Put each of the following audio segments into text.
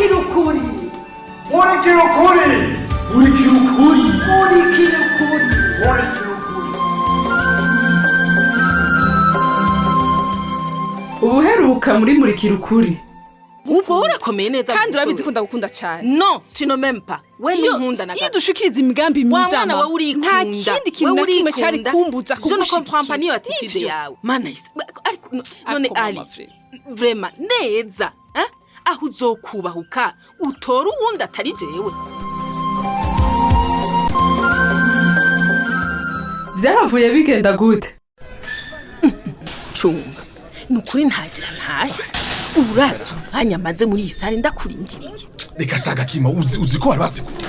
Murikira ukuri. Murikira ukuri. Murikira ukuri. Murikira ukuri. Murikira ukuri. Ubuheruka muri Murikira Ukuri. Ubwo urakomeye neza. Kandi urabizi ko ndagukunda cyane. No, tu ne m'aimes pas. We ntunkunda na Iyo gato. dushikiriza imigambi Wa myiza, mwana mama, we urikunda. nta kindi kintu Wewe na kimwe cyari urikunda. kumbuza Je ne comprends pas niyo attitude Nivyo. yawe. Mana isi. Ariko none Ariko Ali. mama, vraiment. Vraiment neza. Eh? Aho uzokubahuka utora uwundi atari jewe. Vyahavuye bigenda gute? Cumba. Nukuri ntagira ntahe. Urazi umwanya maze muri iyi sare ndakurindiriye. Reka shaka kima, uzi ko bari basikuriye.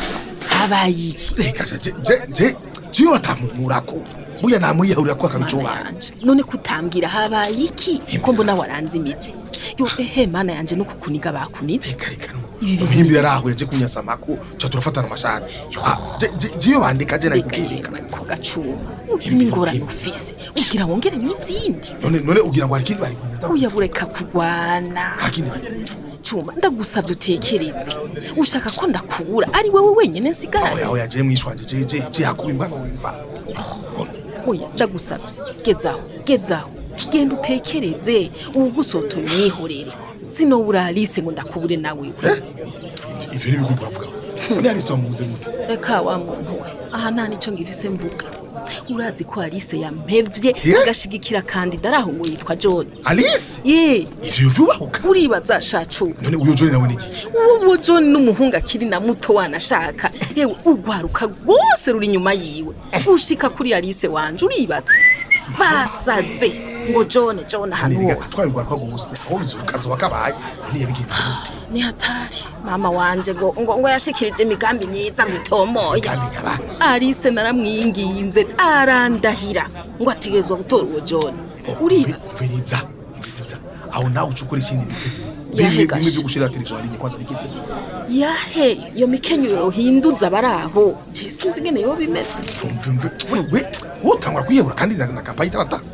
Habaye iki? Reka sha, je jiyo batamumurako burya namwiyahurira ko Mana akabicobana. yanje, none kutambwira habaye iki, ko mbona waranze imitsi yo? Ehe, mana yanje, no kukuniga bakunitse. Reka reka. Ibi bintu. Mpimbi yarahuye aje kunyasamako, ca turafatana amashati. Ah, jiyo bandika je nari Reka. kukereka. Yemwe, ko gacuma uzi n'ingorane ufise, ugira wongere n'izindi. None ugira ngo hari ikindi bari kunyata? Oya, bureka kugwana. Nta kindi. Cuma, ndagusavye utekereze, ushaka ko ndakubura ari wewe wenyene nsigaranye? Oya oya, je mwishwanje je yakuba imbwa wimva. Oya, ndagusavye, gezaho gezaho, genda utekereze, uwugusotoye umwihorere, sinobura Alice ngo ndakubure nawe. Ivyo ni bikubwa avuga. None Alice wamubuze gute? Reka wa muntu we, aha nta nico ngifise mvuga. Urazi ko Alice yampevye, agashigikira kandida araho ngo yitwa John. Alice? Ye. Ivyo vyubahuka? Uribaza shacu. None uyo John nawe ni iki? Uwo John n'umuhungu akiri na muto wanashaka, yewe urwaruka rwose ruri inyuma yiwe ushika kuri Alice wanje. Uribaza basaze ngo John John ahantu Reka, hose. twari rwaruka gose aho bizokazoba kabaye. None yabigenze gute? Ni hatari mama wanje, ngo yashikirije imigambi myiza ngo itomoye. Kandi nyabaki? Alice naramwinginze arandahira ngo ategerezwa gutora uwo John. Uribaza. Mviriza, mviriza. Aho nawe uca ukora ikindi bintu. Yahe Bimwe gasha. bimwe byo gushira televiziyo alinye kwanza bigeze. Yahe iyo mikenyero yohinduza abari aho, je sinzi ingene yoba imeze. Mve mve we, utangura kwiyahura kandi na kampayi itaratangura.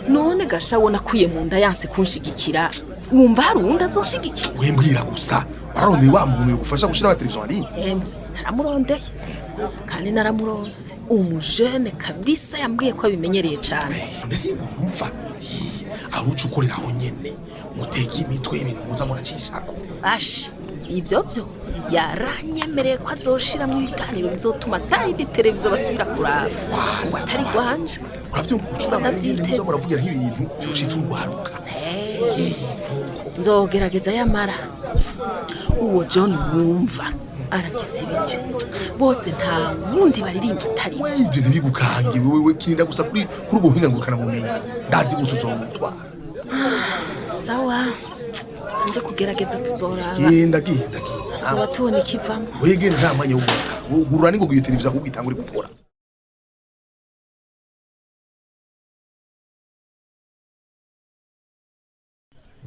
None gasha wona akuye mu nda yanse kunshigikira, wumva hari uwundi azonshigikira? We mbwira gusa, wararondeye wa muntu yogufasha gushira televiziyo alinye? Emwe, naramurondeye kandi naramuronse, umujene kabisa, yambwiye ko abimenyereye cane. None ntibumva aho uca ukorera aho nyene muteka imitwe y'ibintu muza muracishako. Basha, ibyo byo yaranyemereye ko azoshiramwo ibiganiro bizotuma atari televiziyo basubira kuraba ngo atari rwanje. Uravyumva, ucura nyene muza Ndavyiteze. muravugira nk'ibintu vyoshita urwaruka. Nzogerageza, yamara uwo John wumva aragisibije bose, nta wundi baririmba atari we. We, ivyo ntibigukange wewe, kinda gusa kuri ubwo buhinga ngurukana bumenyi, ndazi gusa uzomutwara. Sawa, nje kugerageza, tuzoraba. Genda genda genda. Tuzoba tubona ikivamo. Wewe genda, nta mwanya wo guta. Gurura ningoga iyo televiziyo ahubwo itangure gukora.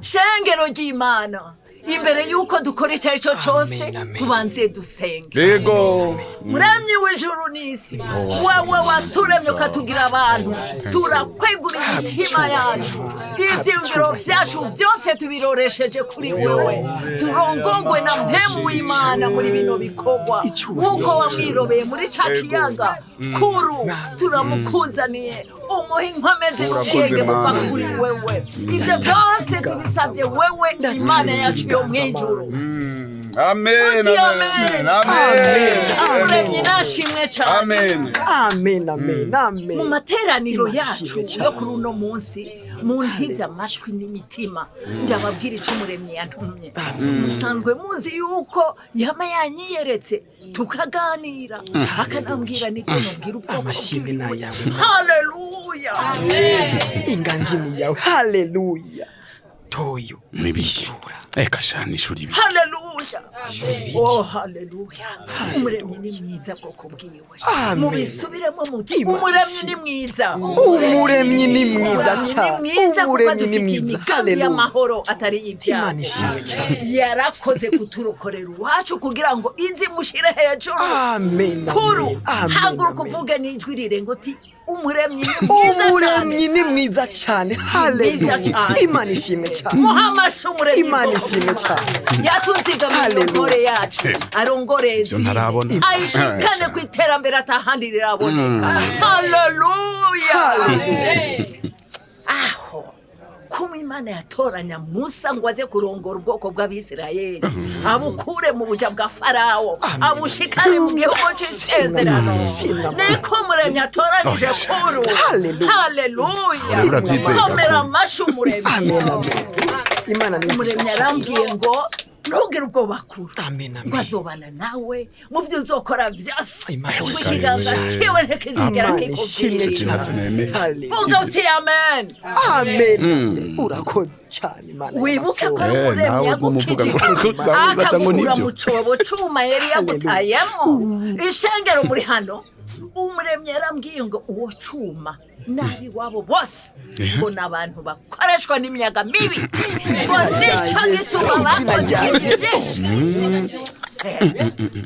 Shengero ry'Imana, imbere y'uko dukora icyo ari cyo cyose, tubanze dusenge. Yego. Muremyi w'ijuru n'isi, wewe waturemye ukatugira abantu, turakwegura imitima yacu, ibyiyumviro byacu byose tubiroresheje kuri wewe. Turongogwe na mpemu w'Imana muri bino bikorwa, nk'uko wamwirobeye muri ca kiyaga. Kuru turamukuzaniye, umuhe inkomezi Urakoze, n'ubwenge buva Mana. kuri wewe. Ibyo byose tubisabye wewe, Imana yacu yo mu ijuru. Amen. Uti amen. Amen. Amen. Umuremyi nashimwe cyane. Amen. Amen, amen, amen. Mu materaniro Imana yacu ishimwe cyane. yo kuri uno munsi, muntize amatwi n'imitima, ndababwira icyo Umuremyi yantumye. Musanzwe muzi yuko yama yanyiyeretse, tukaganira, akanambwira n'ibyo nubwira ubwoko Amashimwe bwiwe. ni ayawe. Haleluya. Inganji ni yawe, haleluya. Toyo. Nibiki? Eka sha, nishuri ibi. Haleluya, oh haleluya! Umuremyi ni mwiza, bwoko bwiwe. Amen. Mubisubiremo muti: Imana Umuremyi ni ishimwe. mwiza. Umuremyi ni mwiza Umuremyi cyane. ni mwiza kuko Umuremyi ni adufitiye mwiza, imigambi haleluya. y'amahoro atari Imana ibyago. ishimwe cyane. Yarakoze kuturokorera iwacu kugira ngo inzi mushire hejuru. Amen, Kuru, amen, haguruka amen. uvuge n'ijwi rirenga uti: Umuremyi ni mwiza cyane. Umuremyi ni mwiza cyane. Haleluya. Cyane. Imana ishimwe cyane. Muhamashe Umuremyi. Imana ishimwe cyane. Yatunzigamiye Haleluya. intore yacu, arongore Ivyo ntarabona. ayishikane ku iterambere atahandi riraboneka. Haleluya! Aho kuma Imana yatoranya Musa ngo aze kurongora ubwoko bw'Abisirayeli, abukure mu buja bwa Farawo, abushikane mu gihugu c'isezerano, Shimwa. niko Umuremyi atoranije Kuru. Haleluya. Haleluya! Uravyizeye, Komera Gakuru? amashi Umuremyi. Amen, amen. Imana ni nziza Umuremyi cyane. arambwiye ngo ntugire ubwoba, Kuru, Amen, ngo amen. azobana nawe mu byo uzokora byose, Imana ngo ikiganza ishimwe. ciwe ntikizigera Imana ishimwe kikubwira. cyane. Nemeye. Haleluya. Vuga uti amen. Amen, amen. Urakoze cyane, Imana Wibuke ko y'amaforo. ari Eh, Umuremyi nawe uguma uvuga ngo yagukijije, uraza ngo akagukura nibyo. mu cobo cuma yari yagutayemo. Ishengero muri hano, Umuremyi yarambwiye ngo uwo cuma nabi wabo bose ngo ni abantu bakoreshwa n'imiyaga mibi, ngo nica Yesu, gituma izina bakoze rya ibintu Yesu. byinshi.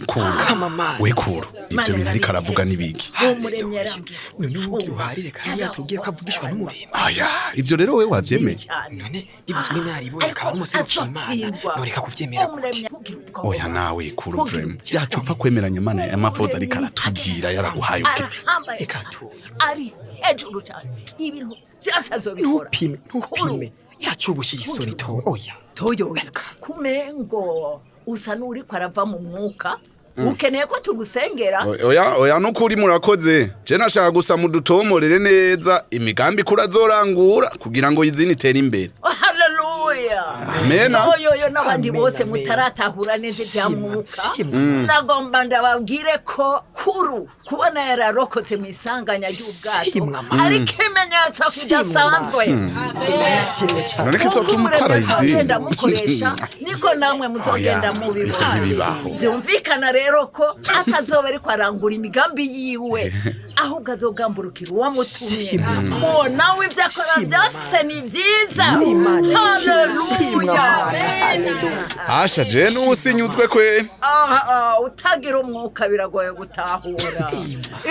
Kuru. Kamamana. We Kuru, ivyo bintu ariko aravuga n'ibiki? Umuremyi yarambwiye ngo None ubu uharire kandi yatubwiye ko avugishwa n'Umuremyi. Aya, ivyo rero we wavyemeye? Cyane. None bivuzwe n'inararibonye akaba n'umuserukiye Imana, Azotsindwa. noreka kuvyemera gute? Umuremyi, ntugire ubwoba. Oya nawe Kuru, vraiment yacu upfa kwemeranya Imana y'amafoza ariko aratubwira yaraguhaye ubwenge. Arahambaye Reka cyane. tuye. Ari hejuru cyane, ibintu byose azobikora. Ntupime, ntupime, yacubushye isoni to oya. Toyoyo, kumengo usa n'uriko arava mu mwuka, ukeneye ko tugusengera? Oya, oya, nukuri murakoze. Je nashaka gusa mudutomorere neza imigambi kurazorangura kugira ngo izini itere imbere. Haleluya! Amena. Toyoyo n'abandi Amen, bose amen. mutaratahura neza ibya Shimwa, mwuka, shimwa. nagomba ndababwire ko Kuru kubona yararokotse mu isanganya ry'ubwato Shimwa, Mana. ari ikimenyetso Shimwa, kidasanzwe. Imana ishimwe cyane. None kizotuma ukora izindi. Mugenda mukoresha, niko namwe muzogenda Oya, ivyo mubibona. ntibibaho. Byumvikana rero ko atazoba ariko arangura imigambi yiwe, ahubwo azogamburukira uwamutumye. Shimwa, Mana. Uwo nawe ibyo akora Shimwa, byose ni byiza. Imana ishimwe, shimwa Haleluya! Mana. Haleluya. Asha, je n'usinyuzwe kwe. Ah, ah, utagira umwuka biragoye gutahura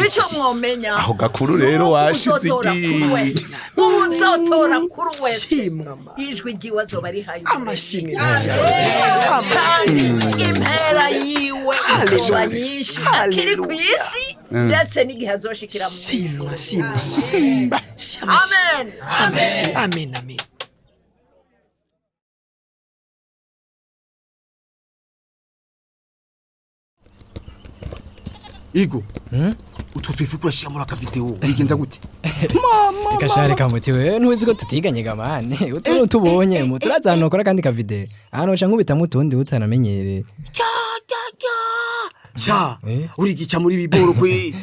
icyo mwomenya. Aho Gakuru rero Nuko washize uzotora igi. kuri wese, uzotora kuri wese, Shimwa, Mana. ijwi ryiwe azoba rihaye Umuremyi. Amashimwe yawe. Kandi Amashimwe. impera yiwe izoba Haleluya. nyinshi akiri ku Haleluya. isi, ndetse n'igihe azoshikira mu Shimwa, shimwa. Shimwa. Amen. Amen, amen, amen. Igo, utwo twifu kurashira muri aka video wigenza gute, mama? Gashare kamuti, wewe ntuzi ko tutiganye gamane? Utu tubonye mu turaza ahantu ukora kandi kavideo, ahantu uca nkubitamo utundi utanamenyereye. Sha, urigica muri biboro kwe.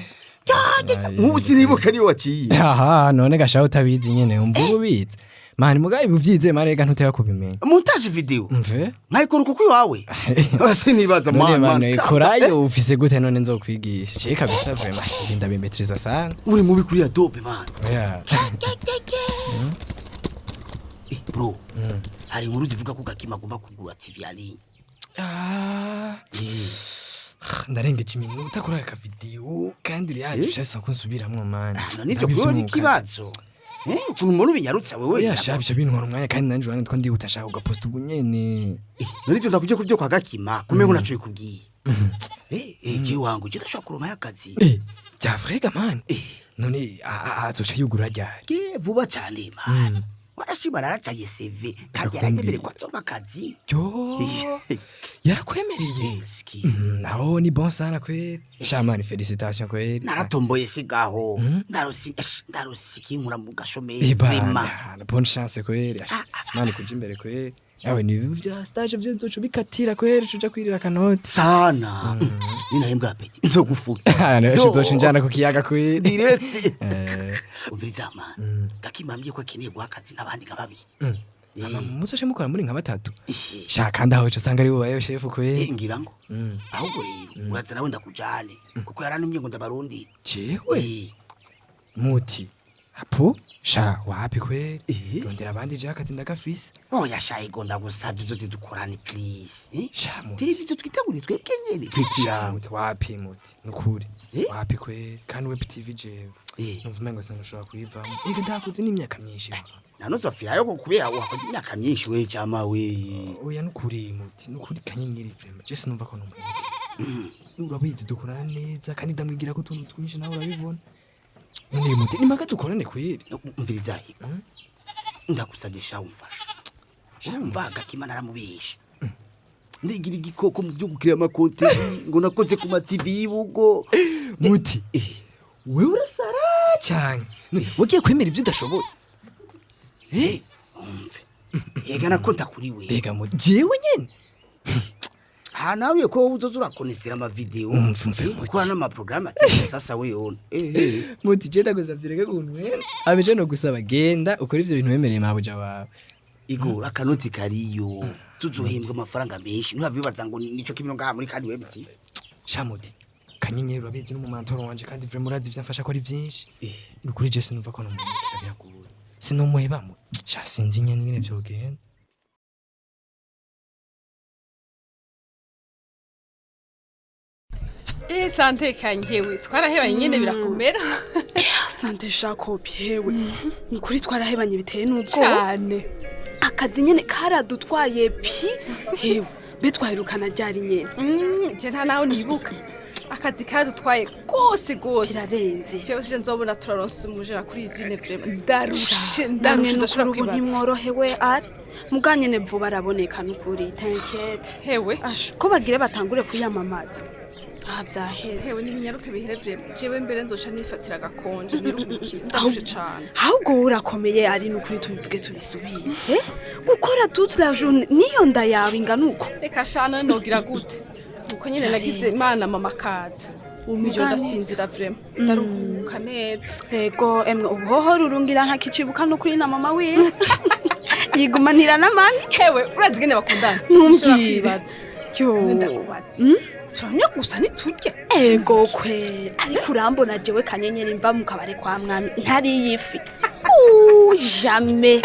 Nk'ubu sinibuka niyo waciye. Aha none gashaho utabizi nyene, umva ubizi mani, mugabe uvyize mani, reka ntuteba kubimenya. Montage video. Mve. Nkayikora uko kwiwawe, sinibaza. None Man, mani, man. ikorayo ufise gute? None nzokwigisha cye kabisa, vraiment ndabimetriza sana. Uri mubi kuri Adobe, man. Oya. Eh, bro, hari inkuru zivuga ko Gakima agomba kugura TV ya ligne. Ah, ndarengeje iminota kuri aka video kandi ryaje ushaka ko nsubiramwo mani. None ivyo kuri ni ikibazo? Eh, ukuntu umuntu binyarutsa wewe. Oya sha, bica bintwara umwanya kandi nanje urabona ko ndihuta, nshaka ugaposta ubu nyene. None ivyo ndakubwiye ko vyo kwa Gakima kumengo naco bikubwiye. Eh eh, je wangu, je ndashobora kuronka akazi. Eh, bya vrai mani? None azoca yugura ryari? Ke vuba cyane, man. Warashima, naracaye CV kandi yaranyemereye ko azompa akazi. Yo, yarakwemereye? Ski. Naho ni bon sana kweli sha mani, félicitations kweli. Naratomboye sigaho, ndarusi ndarusi kinkura mu gashomeri. Eh, Vraiment. bana, bonne chance kweli mani, kuja imbere kweli. Yawe ni vya stage vyo nzoca ubikatira kweli, tuja kwirira akanoti. Sana ninahembwa peti nzogufuta. Uzoca unjana ku kiyaga kweli. Direct. Umviriza man, Gakima ambwiye ko akeneye guha akazi n'abandi nka babiri. Muzoce mukora muri nka batatu sha, kandi aho uca usanga ari bubayeho shefu kweli. Eh, ngira ngo ahubwo rero uraza nawe ndakujane, kuko yarantumye ngo ndabarundire. Jewe? Eh. Muti apo sha, wapi kweli, rondera abandi, je akazi ndagafise. Oya sha ego, ndagusabye uzoze dukorane, please. Eh? Sha muti. Televiziyo twitanguriye twebwe nyene, peti Sha, yawe. muti wapi, muti nukuri wapi kweli, kandi web TV jewe Numva umengo sinashobora kuyivamo. Ega ndakoze n'imyaka myinshi. Nanozopfirayo ko kubera wakoze imyaka myinshi we jama we. Oya, nukuri muti, nukuri Kanyenyeri, vraiment je sinumva ko numuhemukiye. Urabizi dukorana neza kandi ndamwigira ko utuntu twinshi, nawe urabibona. None muti, nimaka dukorane kweri. Umviriza hiko, ndagusabye sha, umfasha. Urumva Gakima naramubesha, ndigira igikoko mu byo gukira amakonte ngo nakoze ku ma TV y'ubugo. Muti, wewe urasara cyane. None wagiye kwemera ibyo udashoboye? Eh, umve, yega nakonta kuri we. Mbega muti, jewe nyene? Ha, nawe ko uzoza urakonesera ama vidéo. Umve, umve, Muti. Ukora n'ama programme ati sasa we ona eh. Muti, je ndagusavye ureke kuntwenza. Abeje no gusaba, genda ukora ivyo bintu wemereye mabuja wawe. Igora akanoti kariyo, tuzohembwa amafaranga menshi, ntibavibaza ngo nico kimwe ngaha muri kandi web TV. Sha muti, Kanyenyeri urabizi n'umumantoro wanje, kandi vraiment urazi ivyo amfasha ko ari vyinshi. Nukuri je sinumva ko numuhemukira, biragoye, sinumuheba mu sha, sinzi nyene ingene vyogenda. Eh, sante kanyewe, twarahebanye nyene birakomera. Sante Jacob, hewe ni ukuri twarahebanye biteye n'ubwoba. Cyane. Akazi nyene karadutwaye pi. Hewe, mbe twaherukana ryari nyene? Je nta naho nibuka, akazi kadutwaye kose gose. Birarenze. Jewe sije nzobona turaronse umujera kuri izine, vraiment ndarushe, ndarushe, Namwe ndashobora nukuri ubu kwibaza. ntimworohewe ari muga nyene vuba araboneka nukuri, t'inquiète. Hewe. Ash, ko bagire batangure kuyamamaza aha vyaheze. Hewe, n'ibinyaruke bihere vraiment, jewe mbere nzoca nifatira agakonje niruhukire, ndarushe cane. Ahubwo wowe urakomeye ari nukuri, tubivuge tubisubire, eh gukora toute la journée niyo nda yawe ingana uko. Reka shana, nogira gute, nuko nyene nagize. Byarenze. Imana mama kaza umijoro ndasinzira, vraiment ndaruhuka neza. Ego emwe, ubuhoho rurungira ntakicibuka nukuri na mama wiwe yigumanira n'amani. Hewe, urazi ingene bakundana. Ntumbwire. Ushobora kwibaza. Yo. Ndakubaza, turamya gusa ntiturya. Ego kwe, ariko urambona jewe Kanyenyeri mva mu kabare kwa mwami ntariye ifi? Ouh, jamais.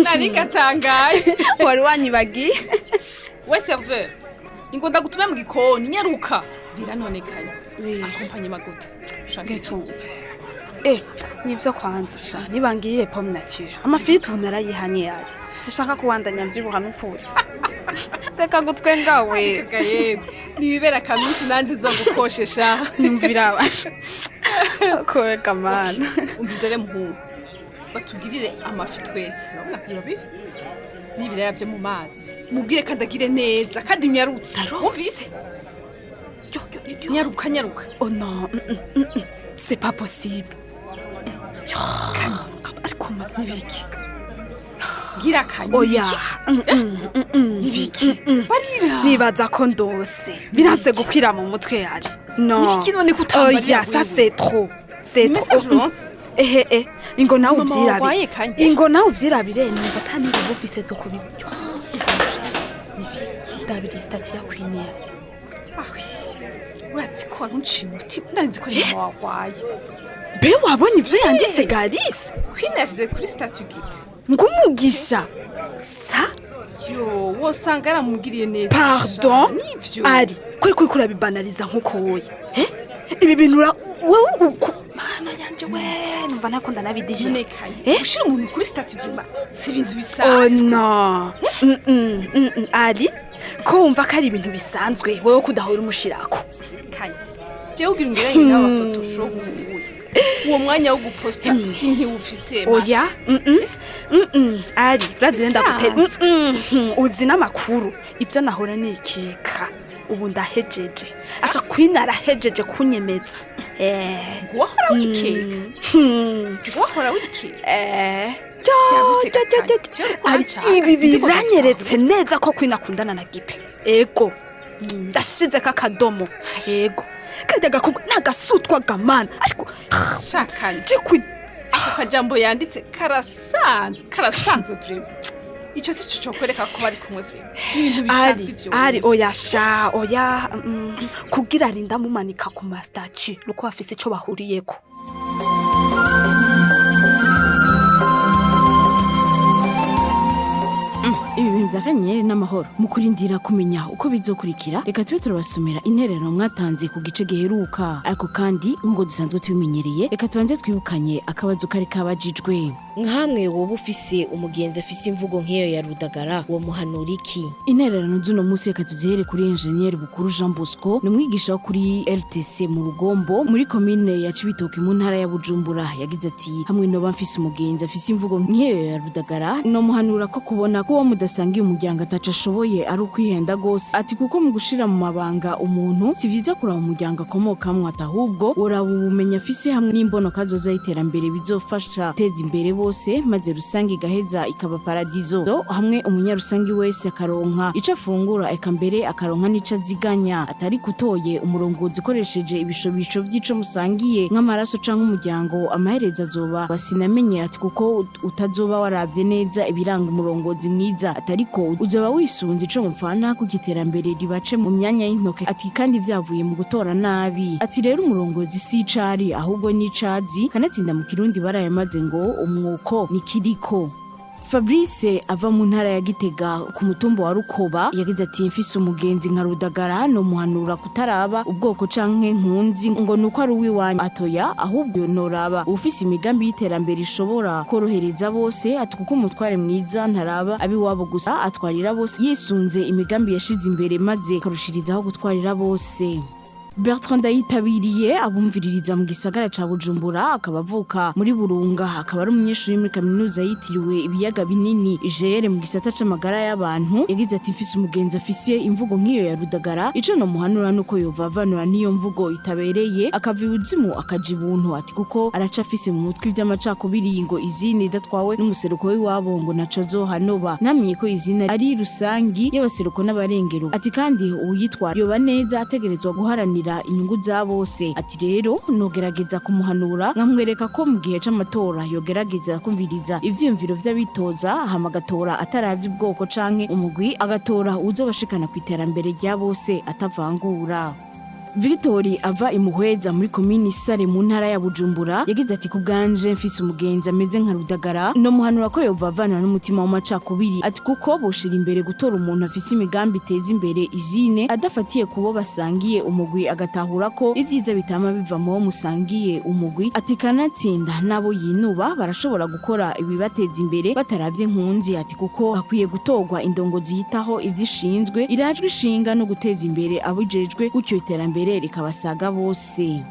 Nari gatangaye. Wari wanyibagiye. We serveur, ingo ndagutume mu gikoni, nyaruka biranonekaye. Accompagnement gute ushaka? Ngetumve. Eh, nivyo kwanza sha, nibangirire pomme nature. Amafiriti ubu narayihanye yari. Sishaka kubandanya mvyibuha n'ukuri. Reka gutwenga we. Ariko yego, nibibera kamisi nanje nzogukoshesha. Numvira kowe kamana. Umvize rero muhungu, batugirire amafi twese, urabona turi babiri, n'ibiraya vyo mu mazi. Mubwire kandi agire neza kandi nyarutse. Wumvise? Nyaruka, nyaruka. Oh non, c'est pas possible. Yo, ariko nibiki? Gira kanya. Oya. Nibiki? Barira. Nibaza ko ndose. Biranse gukwira mu mutwe yari. No. Nibiki none kutambarira? Oya, ça c'est trop. C'est Ni trop. message uronse? Ehe, eh, ingo nawe Mama uvyirabire. warwaye kanya. Ingo nawe uvyirabire, numva ata n'inguvu ufise zo kubibyo. Nibiki? Ndabiri statut ya Queen ya. Awi. Urazi ko wari unciye umutima, nari nzi ko ari mama warwaye. Mbe wabonye ivyo yanditse Garise? Queen yashize kuri statut gipe. Ngumugisha. Sa? Yo, wosanga yaramugiriye neza. Pardon? Nivyo. Ari, kuri kuri kurabibanaliza nkuko woye. Eh? Ibi bintu wewe uku mana yanje we, numva ntako ndanabidije. Nonekaye. Eh? Gushira umuntu kuri statut vraiment si ibintu Oh bisanzwe. no. Ari, ko wumva ko ari ibintu bisanzwe, wewe kudahora umushirako. Kanya. Jewe ugira ungeranye n'abatoto sho ubuye. Uwo mwanya wo guposta sinkiwufise. Oya, Ari, urazi ndagutera. Uzi n'amakuru. Ibyo nahora nikeka. Ubu ndahejeje. Asha Queen arahejeje kunyemeza. Eh. Ngo wahora wikeka. Ngo wahora wikeka. Eh. Vyagutega Jo, jo, jo, jo. kanya. Ari Jewe ibi sinzi ko biranyeretse neza ko Queen akundana na Gipe. Ego. Ndashizeko akadomo. Ego. Kajya gakobwa nagasutwa gamana. Ariko Shakanye. je Queen Ako kajambo yanditse karasanzwe, karasanzwe vraiment. Ico si cyo cokwereka ko bari kumwe vraiment. Ni ibintu bisanzwe Ari ivyo. ari oya sha, oya, kugira arinda mumanika ku ma statut nuko bafise ico bahuriyeko. Ibi bintu bya Kanyenyeri n'ama Amahoro. Mu kurindira kumenya uko bizokurikira, reka tube turabasomera intererano mwatanze ku gice giheruka. Ariko kandi nk'uko dusanzwe tubimenyereye, reka tubanze twibukanye akabazo kari kabajijwe. Nkamwe woba ufise umugenzi afise imvugo nk'iyo ya Rudagara, uwo muhanura iki? Intererano z'uno munsi reka tuzihere kuri Enjeniyeri Bukuru Jean Bosco, ni umwigisha wo kuri RTC mu Rugombo, muri komine ya Cibitoke, mu ntara ya Bujumbura. Yagize ati: "Hamwe noba mfise umugenzi afise imvugo nk'iyo ya Rudagara, no muhanura ko kubona ko uwo mudasangiye umuryango ataco ashoboye ari ukwihenda gose." Ati kuko mu gushira mu mabanga umuntu si vyiza kuraba umuryango akomokamwo, ati ahubwo woraba ubumenyi afise hamwe n'imbono kazoza y'iterambere bizofasha guteza imbere bose, maze rusange igaheza ikaba paradizo. Do hamwe umunyarusangi wese akaronka ico afungura, eka mbere akaronka n'ico aziganya. Atari kutoye umurongozi ukoresheje ibishobisho vy'ico musangiye nk'amaraso canke umuryango, amaherezo azoba basinamenye. Ati kuko utazoba waravye neza ibiranga umurongozi mwiza, atariko uzoba wisunze ico mupfana kuko iterambere ribace mu myanya y'intoke, ati kandi vyavuye mu gutora nabi. Ati rero umurongozi si icari, ahubwo n'icazi. Kanatsinda mu Kirundi barayamaze ngo umwuko ni kiriko. Fabrice ava mu ntara ya Gitega ku mutumba wa Rukoba yagize ati: "Mfise umugenzi nka Rudagara, no muhanura kutaraba ubwoko canke nkunzi ngo nuko ari uwiwanyu, atoya, ahubwo noraba ufise imigambi y'iterambere ishobora korohereza bose." Ati kuko umutware mwiza ntaraba abiwabo gusa, atwarira bose yisunze imigambi yashize imbere, maze karushirizaho gutwarira bose. Bertrand Ndayitabiriye abumviririza mu gisagara ca Bujumbura, akaba avuka muri Burunga, akaba ari umunyeshuri muri kaminuza yitiriwe ibiyaga binini IGR mu gisata c'amagara y'abantu, yagize ati: "Mfise umugenzi afise imvugo nk'iyo ya Rudagara, ico no muhanura nuko yovavanura n'iyo mvugo itabereye, akava ibuzimu akaja ibuntu." Ati kuko araca afise mu mutwe ivy'amacakubiri, ngo izindi idatwawe n'umuseruko w'iwabo ngo naco azohanoba, namenye ko izina ari rusangi y'abaseruko n'abarengero. Ati kandi uwuyitwara yoba neza ategerezwa guharanira inyungu za bose. Ati rero nogerageza kumuhanura nkamwereka ko mu gihe c'amatora yogerageza kumviriza ivyiyumviro vy'abitoza, hama agatora ataravye ubwoko canke umugwi, agatora uwuzobashikana ku iterambere rya bose atavangura. Victori ava imuhweza muri komini Sare mu ntara ya Bujumbura yagize ati: "Kubganje mfise umugenzi ameze nka Rudagara, no muhanura ko yova n'umutima w'amacakubiri." Ati kuko boshira imbere gutora umuntu afise imigambi iteza imbere izine adafatiye kubo basangiye umugwi, agatahura ko ivyiza bitama biva mu bo musangiye umugwi. Ati kanatsinda nabo yinuba barashobora gukora ibibateza imbere bataravye nkunzi. Ati kuko hakwiye gutorwa indongozi yitaho ivyishinzwe, irajwe ishinga no guteza imbere abujejwe, gutyo iterambere rikabasaga bose.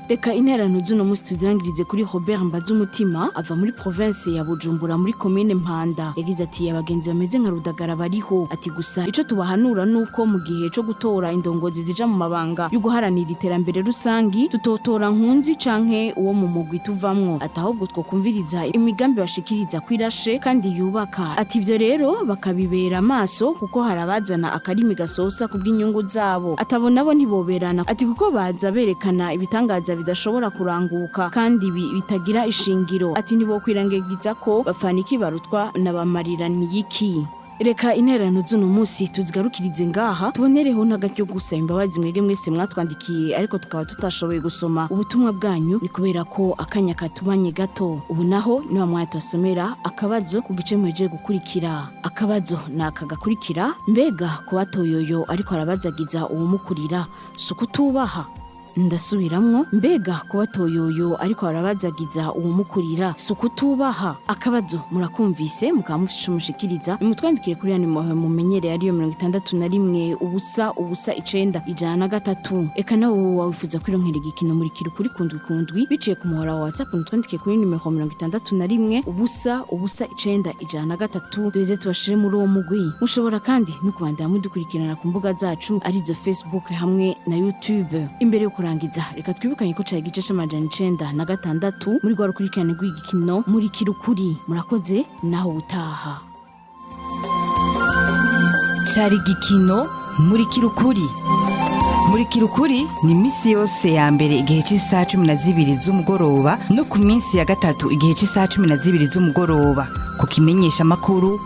Reka interano z'uno munsi tuzirangirize kuri Robert Mbazumutima ava muri province ya Bujumbura muri commune Mpanda, yagize ati: "Abagenzi bameze nka Rudagara bariho." Ati gusa ico tubahanura nuko mu gihe co gutora indongozi zija mu mabanga yo guharanira iterambere rusangi, tutotora nkunzi canke uwo mu mugwi tuvamwo, ati ahubwo twokumviriza imigambi bashikiriza kwirashe kandi yubaka. Ati ivyo rero bakabibera amaso, kuko harabazana akarimi gasosa kubw'inyungu zabo, atabo nabo ntiboberana. Ati kuko baza berekana ibitangaza bidashobora kuranguka kandi bitagira ishingiro. Ati ntibokwirengagiza ko bapfana barutwa na bamariraniye. Reka intererano z'uno munsi tuzigarukirize ngaha, tubonereho n'agaryo gusaba imbabazi mwege mwese mwatwandikiye ariko tukaba tutashoboye gusoma ubutumwa bwanyu, ni kubera ko akanya katubanye gato. Ubu naho niba mwatubasomera akabazo ku gice muhejeje gukurikira. Akabazo ni aka gakurikira: mbega kuba Toyoyo ariko arabazagiza uwumukurira si ukutubaha? Ndasubiramwo: mbega kuba Toyoyo ariko arabazagiza uwumukurira si ukutubaha? Akabazo murakumvise, mukaba mufite ico mushikiriza, nimutwandikire kuri ya nimero mumenyereye, ariyo 61 0 0 9 103. Eka nawe wowe wifuza kwironkera igikino Murikira Ukuri kundwi kundwi biciye ku muhora wa WhatsApp, mutwandikire kuri nimero 61 0 0 9 103, duheze tubashire muri uwo mugwi. Mushobora kandi no kubandanya mudukurikirana ku mbuga zacu, arizo Facebook hamwe na YouTube. Imbere yo kurangiza, reka twibukanye ko cari igice c'906 muri rwa rukurikirane rw'igikino Murikira Ukuri. Murakoze, naho ubutaha. Cari igikino Murikira Ukuri. Murikira Ukuri ni iminsi yose ya mbere igihe cy'isaha 12 z'umugoroba, no ku minsi ya gatatu igihe cy'isaha 12 z'umugoroba, ku kimenyesha amakuru.